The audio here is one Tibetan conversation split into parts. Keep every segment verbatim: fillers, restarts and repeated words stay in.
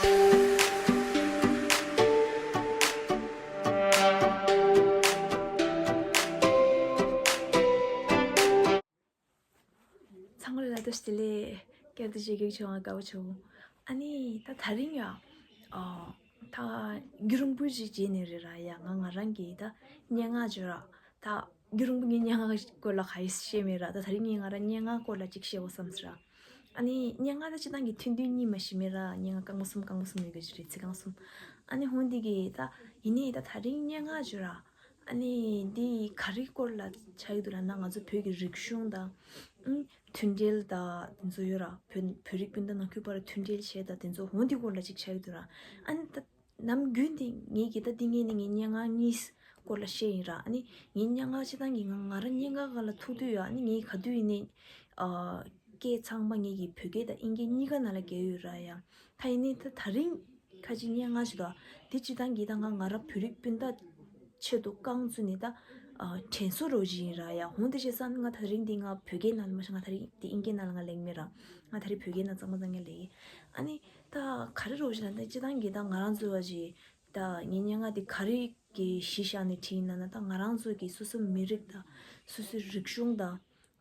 ཚང་མ་ལ་བཀྲ་ཤིས་བདེ་ལེགས། བསྐྱར་དུ་མཇལ་རྒྱུ་བྱུང་བ་དགའ་པོ་བྱུང་། ཨ་ནི་ད་དེ་རིང་ཡ། ཨ། ད་རྒྱུན་རིང་པོ་ཞིག་རྗེས་ནས་རེད་ར་ཡ། ང་ང་རང་གིས་ད་སྙན་ངག་བརྗོད་ར། ད་རྒྱུན་རིང་པོ་ངས་སྙན་ངག་སྐོར་ལ་ག་ཡེ་བཤད་མེད་ར། ད་དེ་རིང་ངས་ང་རང་སྙན་ངག་སྐོར་ལ་ཅིག་བཤད་དགོས་བསམ་སོང་ར། ཨ་ནི་སྙན་ངག་ད་སྤྱིར་བཏང་གི་ཐུང་ཐུང་གཉིས་མ་ཞིག་མེད་ར། སྙན་ངག་རྐང་པ་གསུམ་རྐང་པ་གསུམ་ཡོད་ཀྱི་རེད། ཚིག་རྐང་གསུམ། ཨ་ནི་འོ་འདི་གི་ད་ཡིན་ནའི་ད་དེ་རིང་སྙན་ངག་བརྗོད་ར། ཨ་ནི་འདི་ག་རེ་སྐོར་ལ་ཆགས་ཀྱི་འདུག་ལབ་ན། ང་ཚོ་བོད་ཀྱི་རིག་གཞུང་དང་། ཨུམ། མཐུན་འབྲེལ་དང་དེ་ཚོ་ཡོད་ར། བོད་བོད་རིགས་སྤུན་ཟླ་ནང་ཁུལ་བར་མཐུན་འབྲེལ་བྱས་དང་དེ་ཚོ་འོ་འདི་སྐོར་ལ་ཅིག་ཆགས་ཀྱི་འདུག་ར། ཨ་ནི་ད་ནམ་རྒྱུན་དེ་ངས་ཀྱི་ད་འདི་ངས་ནི་ངའི་སྙན་ངག་གཉིས་སྐོར་ལ་བཤད་ཡིན་ར། ཨ་ནི་ངའི་སྙན་ངག་སྤྱིར་བཏང་གི་ང་ང་རང་སྙན་ངག་སྒང་ལ་ཐུག་དུས་ཡ། ཨ་ནི་ངས་ག་དུས་ཡིན་ནའི་ཨ་སྐད་ཚང་མ་ངས་ཀྱི་བོད་སྐད་དང་དབྱིན་སྐད་གཉིས་ཀ་ནང་ལ་བརྒྱབ་ཡོད་ར་ཡ། ད་ཡིན་ནའི་ད་དེ་རིང་ཁ་ཅིག་སྙན་ངག་ཞིག་འདུག་ཨ། དེ་སྤྱིར་བཏང་གི་ད་ང་ང་རང་བོད་རིགས་སྤུན་ཟླ་ཆེད་དུ་རྐང་བཙུགས་ནས་ད་ཨ་དྲན་གསོ་རོགས་ཅིག་ཡིན་ར་ཡ། འོ་དེ་བྱས་ཙང་ང་དེ་རིང་འདི་ང་བོད་སྐད་ནང་ལ་མ་ཤེས། ང་དེ་རིང་འདི་དབྱིན་སྐད་ནང་ལ་ང་ལེགས་མེད་ར། ང་དེ་རིང་བོད་སྐད་ནང་གཙང་མ་གཙང་རྐྱང་ལེགས་ཡིན། ཨ་ནི་ད་ག་རེ་རོགས་ཅིག་ལབ་ན། ད་སྤྱིར་བཏང་གི་ད་ང་རང་ཚོ་བ་ཞིག་ད་ངའི་སྙན་ངག་འདི་ག་རེ་གི་གཞི་བཞག་ནས་བྲིས་ཡིན་ལབ་ན། ད་ང་རང་ཚོ་གི་སོ་སོའི་མི་རིགས་དང་སོ་སོའི་རིག་གཞུང་དང་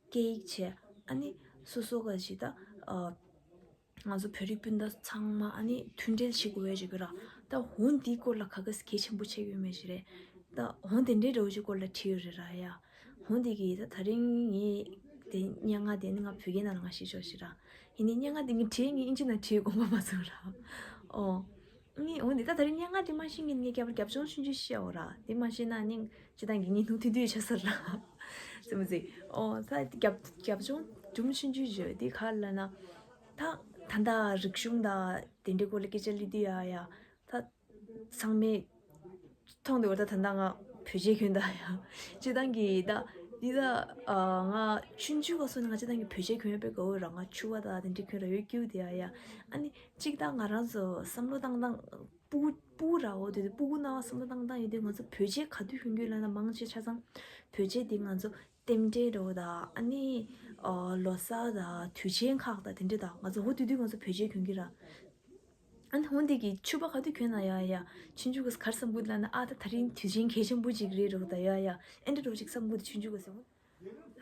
སྐད་ཡིག་བྱས། ཨ་ནི་སོ་སོ་ག་ཞིག་ད་ཨ་ང་ཚོ་བོད་རིགས་སྤུན་ཟླ་ཚང་མ་ཨ་ནི་མཐུན་འབྲེལ་བྱེད་དགོས་པའི་ཅིག་ཡོད་ར། ད་འོ་འདིའི་སྐོར་ལ་ག་ག་གལ་ཆེན་པོ་ཆགས་ཡོད་མེད་ཅིག་རེད། ད་འོ་དེ་འདྲའི་འདྲ་བོ་ཅིག་སྐོར་ལ་བྲིས་ཡོད་རེད་ར་ཡ། འོ་འདི་གི་ད་དེ་རིང་ངས་དེ་སྙན་ངག་དེ་ནི་ང་བོད་སྐད་ནང་ལ་ང་ཞིག་ཆོག་ཞིག་ར། ཡིན་ནའི་སྙན་ངག་དེ་ངས་བྲིས། ངས་དབྱིན་ཇི་ནང་བྲིས་དགོངས་པ་མ་ཚོམ་ར། ཨོ། ངས་འོ་འདི་ད་དེ་རིང་སྙན་ངག་དེ་མ་ཤེས་ངས་ངས་རྒྱབ་རྒྱབ་ལྗོངས་ཆུང་ཆུང་བཤད་འོ་ར། དེ་མ་ཤེས་ན་ནིང་སྤྱིར་བཏང་གི་བརྙན་ཐུང་ཐུང་ཐུང་ཆགས་ས་ར། ཙི་མོ་ཙི། ཨོ་ད་རྒྱབ་རྒྱབ་ལྗོངས་ཆུང་ཆུང་བརྗོད་དེ་ག་རེ་ལབ་ན། ད་ད་ལྟ་རིག་གཞུང་དང་དེ་འདྲའི་སྐོར་ལ་སྐད་ཆ་གླེང་དུས་ཡ་ཡ། ད་ཚང་མས་མཐོང་དུས་བར་ད་ད་ལྟ་ང་བོད་ཇ་གྱོན་ད་ཡ། སྤྱིར་བཏང་གི་ད་འདི་ད་ཨ་ང་ཆུང་ཆུང་སྒང་སོང་ནས་ང་སྤྱིར་བཏང་གི་བོད་ཇ་གྱོན་ཡ་དཔེ་དགའ་བོ་ར། ང་ཕྱུ་པ་ད་དེ་འདྲ་གྱོན་ར་ཡོད་སྐྱིད་དེ་ཡ་ཡ། ཨ་ནི་གཅིག་ད་ང་རང་ཚོ་བསམ་བློ་བཏང་སྟངས་སྤུ་གུ་སྤུ་གུ་ར། འོ་དེ་དུས་སྤུ་གུ་ནང་བསམ་བློ་བཏང་སྟངས་ཡོད་དུས་ང་ཚོ་བོད་ཇ་ག་དུས་གྱོན་གྱི་ལབ་ན། མང་ཆེ་ཆ་ཚང་བོད་ཇ་དེ་ང་ཚོ་རྟེན་འབྲེལ་རོ་ད། ཨ་ནི་ཨ་ལོ་གསར་ད་དུས་ཆེན་ཁག་ད་དེ་འདྲ་ད་ང་ཚོ་འོ་དེ་དུས་ང་ཚོ་བོད་ཇ་གྱོན་གྱི་ར། ཨ་ནི་འོ་འདི་གི་ཕྱུ་པ་ག་དུས་གྱོན་ན་ཡ་ཡ། ཆུང་ཆུང་གི་ག་རེ་བསམ་གི་འདུག་ལབ་ན། ཨ་ད་དེ་རིང་དུས་ཆེན་གལ་ཆེན་པོ་ཅིག་རེད་རོ་ད་ཡ་ཡ། ཨེ་འདྲ་རོ་ཅིག་བསམ་གི་འདུག་ཆུང་ཆུང་གི་སེམས།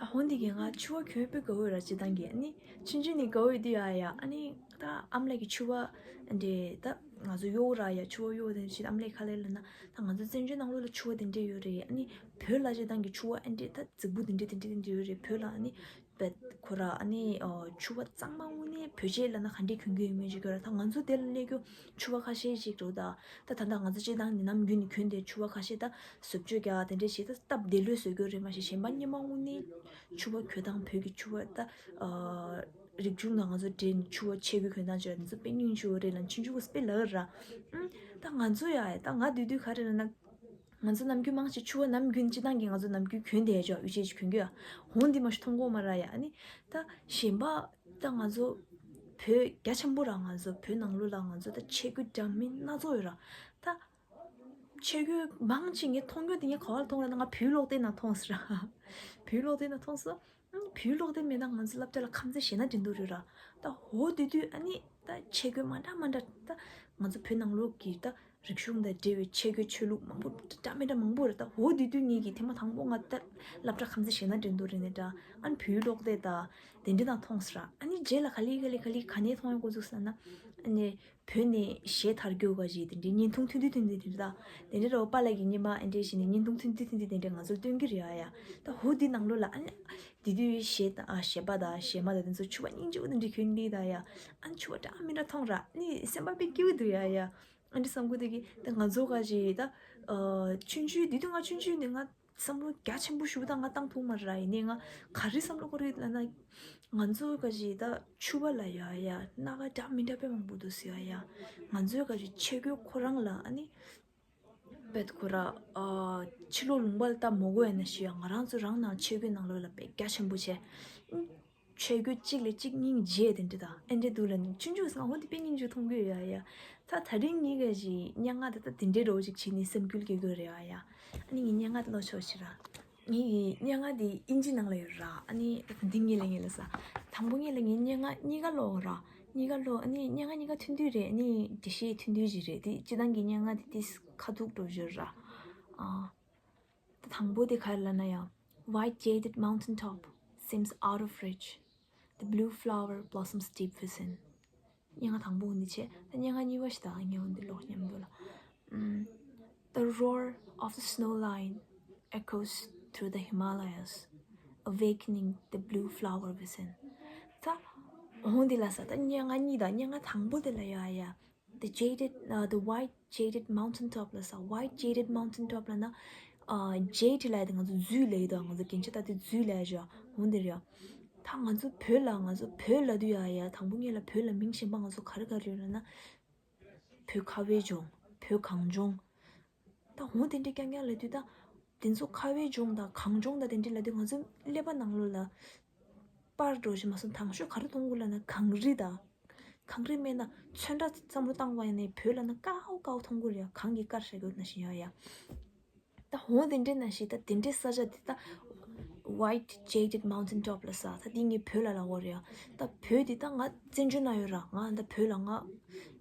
ཨ་འོ་འདི་གི་ང་ཕྱུ་པ་གྱོན་དཔེ་དགའ་བོ་ར་སྤྱིར་བཏང་གི། ཨ་ནི་ཆུང་ཆུང་ནས་དགའ་བོ་ཡོད་དུས་ཡ་ཡ། ཨ་ནི་ད་ཨ་མ་ལགས་ཀྱི་ཕྱུ་པ་འདྲེ་ད་ང་ཚོ་གཡོག་ར་ཡ། ཕྱུ་པ་གཡོག་དེ་ཞིག་ཨ་མ་ལགས་ག་ལེར་ལབ་ན། ད་ང་ཚོ་བཙན་བྱོལ་ནང་ལོགས་ལ་ཕྱུ་པ་དེ་འདྲས་ཡོད་རེད། ཨ་ནི་བོད་ལ་སྤྱིར་བཏང་གི་ཕྱུ་པ་ཨེ་འདྲས་ད་རྫིག་པོ་དེ་འདྲས་དེ་འདྲས་དེ་འདྲས་ཡོད་རེད་བོད་ལ། ཨ་ནི་བེད་ཁོ་ར་ཨ་ནི་ཨོ་ཕྱུ་པ་གཙང་མ་དངོས་གནས་བོད་ཇ་ལབ་ན་ག་འདྲས་གྱོན་གྱི་ཡོད་མེད་ཅིག་གྱོན་ར། ད་ང་ཚོ་དེ་ལ་སླེབས་རྒྱུ་ཕྱུ་པ་ཁ་ཤས་ཤིག་འགྲོ་ད། ད་ད་ལྟ་ང་ཚོ་སྤྱིར་བཏང་ནི་ནམ་རྒྱུན་ནས་གྱོན་དེ་ཕྱུ་པ་ཁ་ཤས་ད་བཟོ་བཅོས་རྒྱག་དེ་འདྲས་བྱེད། ད་སྟབས་བདེ་ལོས་བཟོ་རྒྱུ་རེད། མ་གཞི་གཞན་པ་སྔོན་མ་དངོས་གནས་ཕྱུ་པ་གྱོན་སྟངས་བོད་ཀྱི་ཕྱུ་པ་ད་ཨ་རིག་གཞུང་དང་ང་ཚོ་འབྲེལ་ནས་ཕྱུ་པ་ཆས་གོས་གྱོན་སྟངས་བྱས་ནས་ཚོ་དཔེ་སྙིང་རྗེ་བོ་རེད་ལབ་ཆུང་ཆུང་གི་དཔེ་ལབ་ར། ཨུམ། ད་ང་ཚོ་ཡ་ད་ང་དུས་དུས་ག་རེ་ལབ་ན། ང་ཚོ་ནམ་རྒྱུན་མང་ཆེ་ཕྱུ་པ་ནམ་རྒྱུན་སྤྱིར་བཏང་གི་ང་ཚོ་ནམ་རྒྱུན་གྱོན་བསྡད་ཡ་ཅོག་ཡོད་ཅེས་ཅིག་གྱོན་གྱི་ཡ། འོ་འདི་མ་ཞིག་མཐོང་གོ་མ་ར་ཡ། ཨ་ནི་ད་གཞན་པ་ད་ང་ཚོ་བོད་རྒྱ་ཆེན་པོ་ར། ང་ཚོ་བོད་ནང་ལོགས་ལ་ང་ཚོ་ད་ཆས་གོས་འདྲ་མིན་སྣ་ཚོགས་ཡོད་ར། ད་ཆས་གོས་མང་ཆེ་ངས་མཐོང་རྒྱུ་དེ་ངས་ག་བ་ལ་མཐོང་ར་ན། ང་བོད་ཀློག་དེབ་ནང་མཐོང་སོང་ར། བོད་ཀློག་དེབ་ནང་མཐོང་སོང་། ཨང་། བོད་ཀློག་དེབ་མེད་ན་ང་ཚོ་སློབ་གྲྭ་ལ་ཁམས་ཚན་ཞེ་ན་འགྲིམ་འདུག་རེད་ར། ད་འོ་དེ་དུས་ཨ་ནི་ད་ཆས་གོས་མ་འདྲ་མ་འདྲ་ད་ང་ཚོ་བོད་ནང་ལོགས་ཀྱི་ད་རིག་གཞུང་དང་འབྲེལ་བའི་ཆས་གོས་ཆོས་ལུགས་མང་པོ་འདྲ་མི་འདྲ་མང་པོ་རེད། ད་འོ་དེ་དུས་ངེད་ཀྱིས་ཐེངས་མ་དང་པོ་ང་ད་སློབ་གྲྭ་ཁམས་ཚན་ཞེ་ན་འགྲིམ་འདུག་རེད་ནས་ད། ཨ་ནི་བོད་ཀློག་དེབ་ད་དེ་འདྲ་དང་མཐོང་སོང་ར། ཨ་ནི་རྗེས་ལ་ག་ལེ་ག་ལེ་ག་ལེ་ག་ནས་མཐོང་ཡོང་གོ་འདུག་ཟེར་ན། ཨ་ནི་བོད་ནས་གཞས་དར་རྒྱུ་ག་ཞིག་དེ་འདྲའི་བརྙན་ཐུང་ཐུང་ཐུང་ཐུང་དེ་འདྲ་དང་། དེ་འདྲ་རོ་པཱ་ལགས་ཀྱི་སྔོན་མ་ཨེ་འདྲའི་ཞིག་ནས་བརྙན་ཐུང་ཐུང་ཐུང་ཐུང་ཐུང་དེ་འདྲ་ང་ཚོར་སྟོན་གྱི་རེད་ཨ་ཡ། ད་འོ་དེ་ནང་ལོགས་ལ་ཨ་ནི་དེ་དུས་གཞས་དང་ཨ་གཞས་པ་དང་གཞས་མ་དང་དེ་ཚོ་ཕྱུ་པ་སྙིང་རྗེ་པོ་དེ་འདྲ་གྱོན་འདི་ད་ཡ། ཨ་ནི་ཕྱུ་པ་འདྲ་མི་འདྲ་མཐོང་ར། ཨ་ནི་སེམས་པ་དཔེ་སྐྱིད་པོ་འདུག་ཡ་ཡ། ཨ་འདྲ་བསམ་གི་འདུག་གི། ད་ང་ཚོ་ག་ཞིག་ད་ཨ་ཆུང་ཆུང་དེ་དུས་ང་ཆུང་ཆུང་ནས་ང་བསམ་བློ་རྒྱ་ཆེན་པོ་ཞིག་ད་ང་བཏང་ཐུབ་མ་རེད་ར། ཡིན་ནའི་ང་ག་རེ་བསམ་བློ་འཁོར་ཡོད་ལབ་ན། ང་ཚོ་ག་ཞིག་ད་ཕྱུ་པ་ལ་ཡ་ཡ་སྣ་ཁ་འདྲ་མི་འདྲ་དཔེ་མང་པོ་འདུག་ཟེར་ཡ་ཡ། ང་ཚོའི་ག་ཞིག་ཆས་གོས་ཁོ་རང་ལ་ཨ་ནི་བེད་ཁོ་ར་ཨ་ཕྱི་ལོགས་ལུང་པ་ལ་ལྟ་མ་དགོས་ཡ་ན་ཞུ་ཡ། ང་རང་ཚོ་རང་ནང་ཆས་གོས་ནང་ལོགས་ལ་དཔེ་རྒྱ་ཆེན་པོ་བྱས། ཆས་གོས་གཅིག་ལས་གཅིག་སྙིང་རྗེ་དེ་འདྲ་དང་ཨེ་འདྲ་འདུག་ལབ་ནས་ཆུང་ཆུང་སང་འོ་དེ་དཔེ་སྙིང་རྗེ་མཐོང་གི་ཡོད་ཡ་ཡ། ད་དེ་རིང་ངས་ག་ཞིག་སྙན་ངག་དེ་ད་དེ་འདྲའི་རོ་ཅིག་བྱས་ནས་སེམས་འགུལ་སྐྱེ་དགོས་རེད་ཡ་ཡ། ཨ་ནི་ངས་སྙན་ངག་དེ་ཀློག་ཆོག་ཤི་ར། ངས་ཀྱི་སྙན་ངག་དེ་དབྱིན་ཇི་ནང་ལ་ཡོད་ར། ཨ་ནི་ད་འདི་ངས་ལ་ངས་ལ་ས། དང་པོ་ངས་ལ་ངས་སྙན་ངག་གཉིས་ཀ་ཀློག་ར། གཉིས་ཀ་ལོ་ཨ་ནི་སྙན་ངག་གཉིས་ཀ་མཐུན་དུས་རེད། ཨ་ནི་འགྲེལ་བཤད་མཐུན་དུས་ཅིག་རེད། དེ་སྤྱིར་བཏང་གི་སྙན་ངག་དེ་ཏིས་ཁ་ཐུག་འགྲོ་བཞིན་ར། ཨ། ད་དང་པོ་དེ་ག་རེ་ལབ་ན་ཡང་། White jaded mountain top seems out of reach. The blue flower blossoms deep within. སྙན་ངག་དང་པོ་འདི་བྱས། ད་སྙན་ངག་གཉིས་པ་ཞིག་ད་ངས་འདི་ཀློག་མཉམ་དུ་ལ། ཨམ། The roar of the snow lion echoes through the Himalayas, awakening the blue flower within. ད་འོང་འདི་ལ་ས་ད་སྙན་ངག་གཉིས་ད་སྙན་ངག་དང་པོ་དེ་ལ་ཡ་ཡ། The jaded, uh, the white jaded mountain top ལ་ས། White jaded mountain top ལ་ན། ཨ། Jade ལ་དེ་ང་ཚོ་རྫུས་ལ་ཡོད་དོ། ང་ཚོ་རྒྱན་ཆ་ད་དེ་རྫུས་ལ་ཡ་འོང་འདི་རེད་ཡ། ད་ང་ཚོ་བོད་ལ་ང་ཚོ་བོད་ལ་དུས་ཡ་ཡ་དང་པོ་ངེད་ལ་བོད་ལ་མིང་གཞན་པ་ང་ཚོ་ག་རེ་ག་རེ་ཡོད་ལ་ན། བོད་ཁ་བའི་ལྗོངས། བོད་གངས་ལྗོངས། ད་འོང་དེ་འདྲའི་རྐྱང་རྐྱང་ལ་དུས་ད། དེ་ཚོ་ཁ་བའི་ལྗོངས་དང་གངས་ལྗོངས་དང་དེ་འདྲའི་ལ་དུས་ང་ཚོ་ཀླད་པ་ནང་ལོགས་ལ། པར་འགྲོ་བཞིན་མ་སོང་། དང་ཤོས་ག་རེ་མཐོང་གི་ལ་ན་གངས་རི་དང་། གངས་རི་མེད་ན་ཚོན་ཁྲ་བསམ་བློ་བཏང་བ་ཡིན་ནའི་བོད་ལ་ན་དཀར་པོ་དཀར་པོ་མཐོང་གི་རེད་ཡ། གངས་ཀྱི་དཀར་ཤ་གི་ན་བཞིན་ཡོད་ཡ། ད་འོང་དེ་འདྲའི་ན་ཞིག་ད་དེ་འདྲའི་ས་ཆ་དེ་ད། White jaded mountain top ལ་ས། ད་དེ་ངའི་བོད་ལ་ལ་འོ་རེད་ཡ། ད་བོད་དེ་ད་ང་བཙན་བྱོལ་ན་ཡོད་ར། ང་ད་བོད་ལ་ང་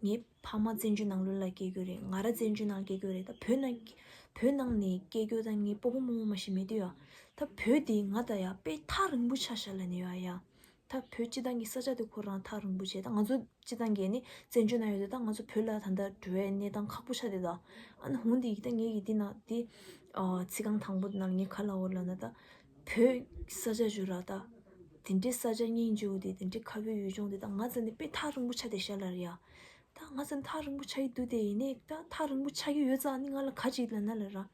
ངའི་ཕ་མ་བཙན་བྱོལ་ནང་ལོགས་ལ་སྐྱེས་རྒྱུ་རེད། ང་ར་བཙན་བྱོལ་ནང་སྐྱེས་རྒྱུ་རེད། ད་བོད་ནང་བོད་ནང་ནས་སྐྱེས་རྒྱུ་ད་ངའི་སྤོ་བོ་རྨོ་མོ་མ་ཞིག་མེད་དུས་ཡ། ད་བོད་དེ་ང་ད་ཡ་དཔེ་ཐག་རིང་པོ་ཆགས་ཤག་ལབ་ནས་ཡོད་ཡ། ད་བོད་སྤྱི་བཏང་གི་ས་ཆ་དེ་ཁོ་རང་ཐག་རིང་པོ་བྱས། ད་ང་ཚོ་སྤྱི་བཏང་གི་ནི་བཙན་བྱོལ་ནང་ཡོད་དེ་ད་ང་ཚོ་བོད་ལ་ད་ལྟ་འགྲོ་བའི་གནས་སྟངས་ཁག་པོ་ཆགས་དེ་ད། ཨ་ནི་འོང་དེ་ཡིག་ད་ངས་ཡིག་འདི་ན་དེ། ཨ། ཚིག་རྐང་དང་པོ་དེ་ནང་ངས་ག་ལབ་འོ་ལབ་ན་ད། བོད་ས་ཆ་བཞུ་ར་ད། དེ་འདྲའི་ས་ཆ་སྙིང་རྗེ་བོ་དེ་དེ་འདྲའི་ཁ་བའི་ཡུལ་ལྗོངས་དེ་ད་ང་ཚོ་ནི་དཔེ་ཐག་རིང་པོ་ཆགས་དེ་ཤག་ལབ་རེད་ཡ། ད་ང་ཚོ་ཐག་རིང་པོ་ཆགས་ཀྱི་འདུག་དེ་ཡིན་ནའི་ད་ཐག་རིང་པོ་ཆགས་ཀྱི་ཡོད་ཙང་ནི་ང་ལ་ག་ཅིག་ལབ་ན་ལབ་ར།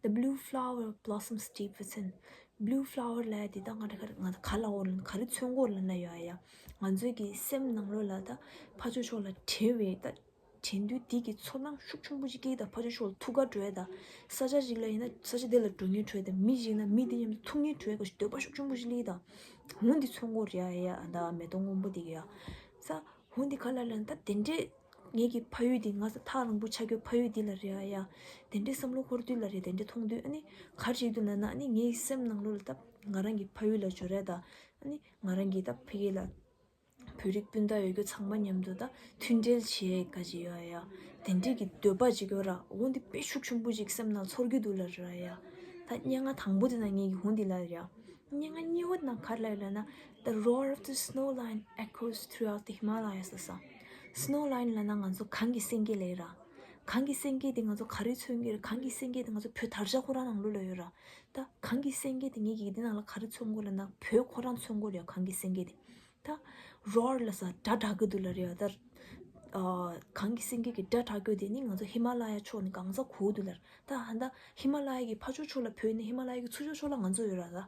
The blue flower blossoms deep within. Blue flower ལབ་ཡ་དེ་ད་ང་ད་ག་རེ་ང་ད་ག་ལབ་འོ་ལབ་ན་ག་རེ་མཚོན་གོ་ལབ་ན་ཡོད་ཡ། ང་ཚོའི་གི་སེམས་ནང་ལོགས་ལ་ད་ཕར་ཕྱོགས་ཕྱོགས་ལ་དྲན་བའི་ད་དྲན་དུས་དེ་གི་ཚོར་སྣང་ཤུགས་ཆེན་པོ་ཅིག་སྐྱེ་ད་ཕར་ཕྱོགས་ཕྱོགས་ལ་ཐུག་ག་འགྲོ་ཡ་ད། ས་ཆ་ཞིག་ལ་ཡིན་ན་ས་ཆ་དེ་ལ་འགྲོ་སྙིང་བྲོ་ཡ་ད། མི་ཞིག་ན་མི་དེ་མཉམ་དུ་ཐུག་སྙིང་བྲོ་ཡ་ག་ཞིག་འདོད་པ་ཤུགས་ཆེན་པོ་ཞིག་སླེབས་ད། འོང་དེ་མཚོན་གོ་རེད་ཡ། ཡ་ད་མེ་ཏོག་སྔོན་པོ་དེ་གི་ཡ། ས། འོང་འདི་ག་ལ་ལན་ད་དེ་འདྲས། ངེད་ཀྱི་ཕ་ཡུལ་འདི་ང་ཚོ་ཐག་རིང་པོ་ཆགས་རྒྱུ་ཕ་ཡུལ་འདི་ལ་རེད་ཨ་ཡ། དེ་འདྲས་བསམ་བློ་འཁོར་དུས་ལ་རེད། དེ་འདྲས་མཐོང་དུས་ཨ་ནི་ག་རེ་བྱེད་དུ་ན་ན་ཨ་ནི་ངའི་སེམས་ནང་ལོགས་ལ་ད་ང་རང་གི་ཕ་ཡུལ་ལ་འབྱོར་རེད་ད། ཨ་ནི་ང་རང་གི་ད་ཕ་གི་ལ་བོད་རིགས་སྤུན་ཟླ་ཡོད་རྒྱུ་ཚང་མ་མཉམ་དུ་ད་མཐུན་འབྲེལ་བྱེད་ག་ཅིག་ཡོད་ཨ་ཡ། དེ་འདྲས་ཀྱི་འདོད་པ་ཅིག་ཡོད་ར། འོང་འདི་དཔེ་ཤུགས་ཆེན་པོ་ཅིག་སེམས་ནང་ཚོར་གྱི་འདུག་ལ་རེད་ཨ་ཡ། ད་སྙན་ངག་དང་པོ་དེ་ན་ངེད་ཀྱི་འོང་འདི་ལ་རེད་ཨ། སྙན་ངག་གཉིས་པ་ན་ག་རེ་ལབ་ཡོད་ལབ་ན། The roar of the snow lion echoes throughout the Himalayas ལ་ས། Snow lion ལབ་ན་ང་ཚོ་གངས་ཀྱི་སེང་གེ་ལབ་ར། གངས་ཀྱི་སེང་གེ་དེ་ང་ཚོ་ག་རེ་མཚོན་གྱི་རེད། གངས་ཀྱི་སེང་གེ་དེ་ང་ཚོ་བོད་དར་ཆ་ཁོ་རང་ནང་ལོགས་ལ་ཡོད་ར། ད་གངས་ཀྱི་སེང་གེ་དེ་ངེད་ཀྱིས་འདི་ནང་ལ་ག་རེ་མཚོན་གོ་ལབ་ན་བོད་ཁོ་རང་མཚོན་གོ་རེད། གངས་ཀྱི་སེང་གེ་དེ། ད་roar ལ་ས་སྒྲ་གྲགས་ཀྱི་འདུག་ལ་རེད་ཨ། ད་ཨ་གངས་ཀྱི་སེང་གེ་གི་སྒྲ་གྲགས་རྒྱུ་དེ་ནི་ང་ཚོ་ཧི་མ་ལ་ཡ་ཕྱོགས་ནས་གང་ས་གོ་འདུག་ལ། ད་ཧ་ད་ཧི་མ་ལ་ཡ་གི་ཕར་ཕྱོགས་ཕྱོགས་ལ་བོད་ནི་ཧི་མ་ལ་ཡ་གི་ཚུར་ཕྱོགས་ཕྱོགས་ལ་ང་ཚོ་ཡོད་ར་ད།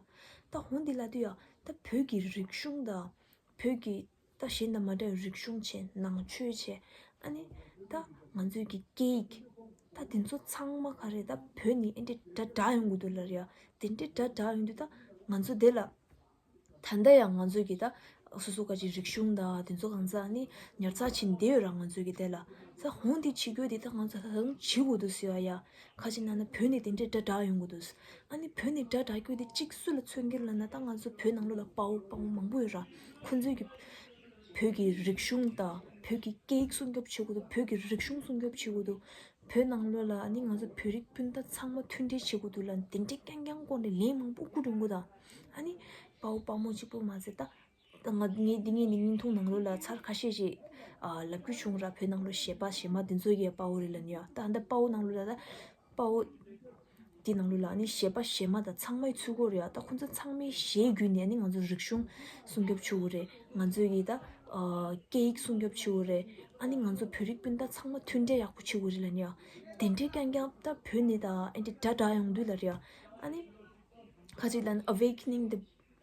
ད་འོང་འདི་ལ་དུས་ཡ་ད་བོད་ཀྱི་རིག་གཞུང་དང་། བོད་ཀྱི་ད་གཞན་དང་མ་འདྲ་བའི་རིག་གཞུང་བྱས། ནང་ཆོས་བྱས། ཨ་ནི་ད་ང་ཚོའི་གི་སྐད་ཡིག་ད་དེ་ཚོ་ཚང་མ་ག་རེ་ད་བོད་ནི་ཨེ་འདྲ་སྒྲ་གྲགས་ཡོང་གི་འདུག་ལ་རེད་ཨ། དེ་འདྲ་སྒྲ་གྲགས་ཡོང་དུས་ད་ང་ཚོ་དེ་ལ། ད་ལྟ་ཡང་ང་ཚོས་ཀྱི་ད་སོ་སོ་ག་ཅིག་རིག་གཞུང་དང་དེ་ཚོ་གང་ཚ་ནི་ཉར་ཚགས་བྱེད་བསྡད་ཡོད་ར། ང་ཚོས་ཀྱི་དེ་ལ་ས་འོང་དེ་བྱེད་རྒྱུ་དེ་ད་ང་ཚོ་ད་དུང་བྱེད་དགོས་འདུག་ཟེར་བ་ཡ། ག་ཅིག་ན་ན་བོད་ནས་དེ་འདྲའི་སྒྲ་གྲགས་ཡོང་གི་འདུག་ཨ་ནི་བོད་ནས་སྒྲ་གྲགས་རྒྱུ་དེ་གཅིག་སུ་ལ་མཚོན་གྱི་ལབ་ན་ད་ང་ཚོ་བོད་ནང་ལོགས་ལ་དཔའ་བོ་དཔའ་མོ་མང་པོ་ཡོད་ར། ཁོ་ཚོས་ཀྱི་བོད་ཀྱི་རིག་གཞུང་དང་བོད་ཀྱི་སྐད་ཡིག་སྲུང་སྐྱོབ་བྱེད་དགོས་འདུག་བོད་ཀྱི་རིག་གཞུང་སྲུང་སྐྱོབ་བྱེད་དགོས་འདུག་བོད་ནང་ལོགས་ལ་ཨ་ནི་ང་ཚོ་བོད་རིགས་སྤུན་ཟླ་ཚང་མ་མཐུན་སྒྲིལ་བྱེད་དགོས་འདུག་ལ་དེ་འདྲའི་རྐྱང་རྐྱང་སྐོར་ནས་ལན་མང་པོ་བསྐུར་ཡོང་གི་ད། ཨ་ནི་དཔའ་བོ་དཔའ་མོ་གཅིག་པུ་མ་ཟད་ད། ད་ང་ངས་འདི་ངས་ནི་བརྙན་ཐུང་ནང་ལོགས་ལ་ཚར་ཁ་ཤས་ཤིག་ཨ་ལབ་རྒྱུ་བྱུང་ར། བོད་ནང་ལོགས་གཞས་པ་གཞས་མ་འདི་ཚོ་གི་དཔའ་བོ་རེད་ལབ་ནི་ཡ། ད་ད་དཔའ་བོ་ནང་ལོགས་ལ་ད་དཔའ་བོ་འདི་ནང་ལོགས་ལ་ཨ་ནི་གཞས་པ་གཞས་མ་ད་ཚང་མའི་ཚུལ་གོ་རེད་ཡ། ད་ཁོ་ཚོ་ཚང་མའི་གཞས་བརྒྱུད་ནས་ཨ་ནི་ང་ཚོ་རིག་གཞུང་སྲུང་སྐྱོབ་བྱེད་དགོས་རེད། ང་ཚོའི་གི་ད་ཨ་སྐད་ཡིག་སྲུང་སྐྱོབ་བྱེད་དགོས་རེད། ཨ་ནི་ང་ཚོ་བོད་རིགས་སྤུན་ཟླ་ཚང་མ་མཐུན་འབྲེལ་ཡག་པོ་བྱེད་དགོས་རེད་ལབ་ནི་ཡ། དེ་འདྲའི་རྐྱང་རྐྱང་ད་བོད་ནས་ད་ཨེ་འདྲའི་སྒྲ་གྲགས་ཡོང་དུས་ལ་རེད་ཡ། ཨ་ནི་ཁ་ཅིག་ལ་ནི་awakening the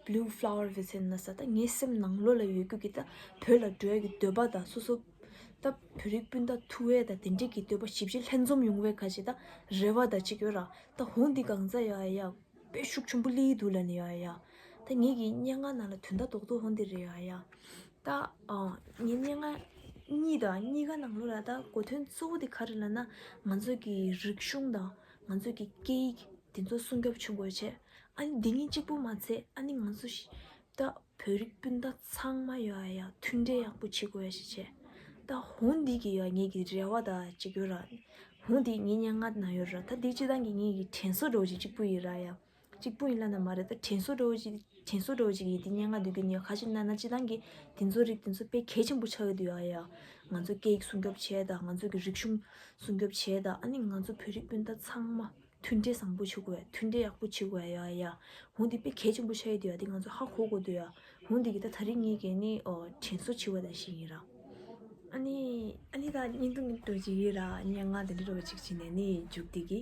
blue flower within ན་ས། ད་ངའི་སེམས་ནང་ལོགས་ལ་ཡོད་རྒྱུ་གི་ད་བོད་ལ་འགྲོ་ཡ་གི་འདོད་པ་དང་སོ་སོ་ད་བོད་རིགས་སྤུན་ཟླ་ཐུག་ཡས་ད་དེ་འདྲས་ཀྱི་འདོད་པ་ཞིབ་ཅིག་ལྷན་འཛོམས་ཡོང་བའི་ཁ་ཅིག་ད་རེ་བ་ད་ཅིག་ཡོད་ར། ད་འོང་འདི་གང་ཚ་ཡོད་ཨ་ཡ། དཔེ་ཤུགས་ཆེན་པོ་སླེབས་འདུག་ལབ་ནི་ཡོད་ཨ་ཡ། ད་ངེད་ཀྱི་སྙན་ངག་ནང་ལ་དོན་དག་རྡོག་རྡོག་འོང་འདི་རེད་ཨ་ཡ། ད་ཨ་ངའི་སྙན་ངག་གཉིས་དང་གཉིས་ཀ་ནང་ལོགས་ལ་ད་གོ་དོན་གཙོ་བོ་དེ་ག་རེ་ལབ་ན་ང་ཚོ་གི་རིག་གཞུང་དང་ང་ཚོ་གི་སྐད་ཡིག་དེ་ཚོ་སྲུང་སྐྱོབ་བྱེད་དགོས་བྱས། ཨ་ནི་འདི་གཉིས་གཅིག་པུ་མ་ཚད་ཨ་ནི་ང་ཚོ་ཤི་ད་ བོད་རིགས་སྤུན་ཟླ་ཚང་མ་ཡོད་ཨ་ཡ་མཐུན་འབྲེལ་ཡག་པོ་བྱེད་དགོས་ཡ་ཞིག་བྱས། ད་ཧོང་འདི་གི་ཡ་ངེད་ཀྱི་རེ་བ་ད་ཅིག་ཡོད་ར། ཧོང་འདི་ངའི་སྙན་ངག་ན་ཡོད་ར། ད་འདི་སྤྱི་བཏང་གི་ངེད་ཀྱི་དྲན་གསོ་འདྲ་བོ་ཅིག་གཅིག་པུ་ཡིན་ར་ཡ། གཅིག་པུ་ཡིན་ལ་ན་མ་རེད། ད་དྲན་གསོ་འདྲ་བོ་ཅིག་དྲན་གསོ་འདྲ་བོ་ཅིག་ཡིན། འདི་སྙན་ངག་འདི་གི་ནི་ཁ་ཅིག་ན་ན་སྤྱི་བཏང་གི་འདི་ཚོ་རིགས་འདི་ཚོ་དཔེ་གལ་ཆེན་པོ་ཆགས་ཀྱི་འདུག་ཨ་ཡ། ང་ཚོ་སྐད་ཡིག་སྲུང་སྐྱོབ་བྱས་དང་། ང་ཚོ་གི་རིག་གཞུང་སྲུང་སྐྱོབ་བྱས་དང་། ཨ་ནི་ང་ཚོ་བོད་རིགས་སྤུན་ཟླ་ཚང་མ་མཐུན་འབྲེལ་བཟང་པོ་བྱེད་དགོས་ཡ། མཐུན་འབྲེལ་ཡག་པོ་བྱེད་དགོས་ཡ་ཡ། ཧོང་འདི་དཔེ་གལ་ཆེན་པོ་ཆགས་ཀྱི་འདུག་ཡ། འདི་ང་ཚོ་ཧ་གོ་དགོས་འདུག་ཡ། ཧོང་འདི་གི་ད་ད་རིང་ངེད་ཀྱི་ནི་ཨོ་དྲན་གསོ་བྱེད་པ་ད་ཞིག་ཡིན་ར། ཨ་ནི་ཨ་ནི་ད་བརྙན་ཐུང་འདྲ་བོ་ཅིག་ཡིན་ར། སྙན་ངག་འདི་འདྲ་བོ་ཅིག་བྱས་ནས་ནི་མཇུག་བསྡུས་ཀྱི།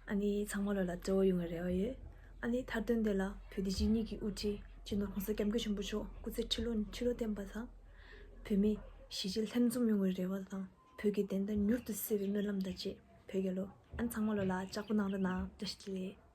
ཨ་ནི་ཚང་མ་ལོ་ལ་སྤྲོ་བོ་ཡོང་བའི་རེ་བ་ཡོད། ཨ་ནི་མཐའ་དོན་དེ་ལ་བོད་དེ་སྤྱི་གཉིས་ཀྱི་དབུ་ཁྲིད་སྤྱི་ནོར་༸གོང་ས་༸སྐྱབས་མགོན་ཆེན་པོ་མཆོག་སྐུ་ཚེ་ཁྲི་ལོ་ཁྲི་ལོ་བརྟན་པ་དང་། བོད་མི་གཞིས་བྱེས་ལྷན་འཛོམས་ཡོང་བའི་རེ་བ་དང་། བོད་ཀྱི་བདེན་མཐའ་མྱུར་དུ་གསལ་བའི་སྨོན་ལམ་དང་བཅས། བོད་རྒྱལ་ལོ། ཨ་ནི་ཚང་མ་ལོ་ལ་ལྕགས་པོ་གནང་རོགས་གནང་། བཀྲ་ཤིས་བདེ་ལེགས།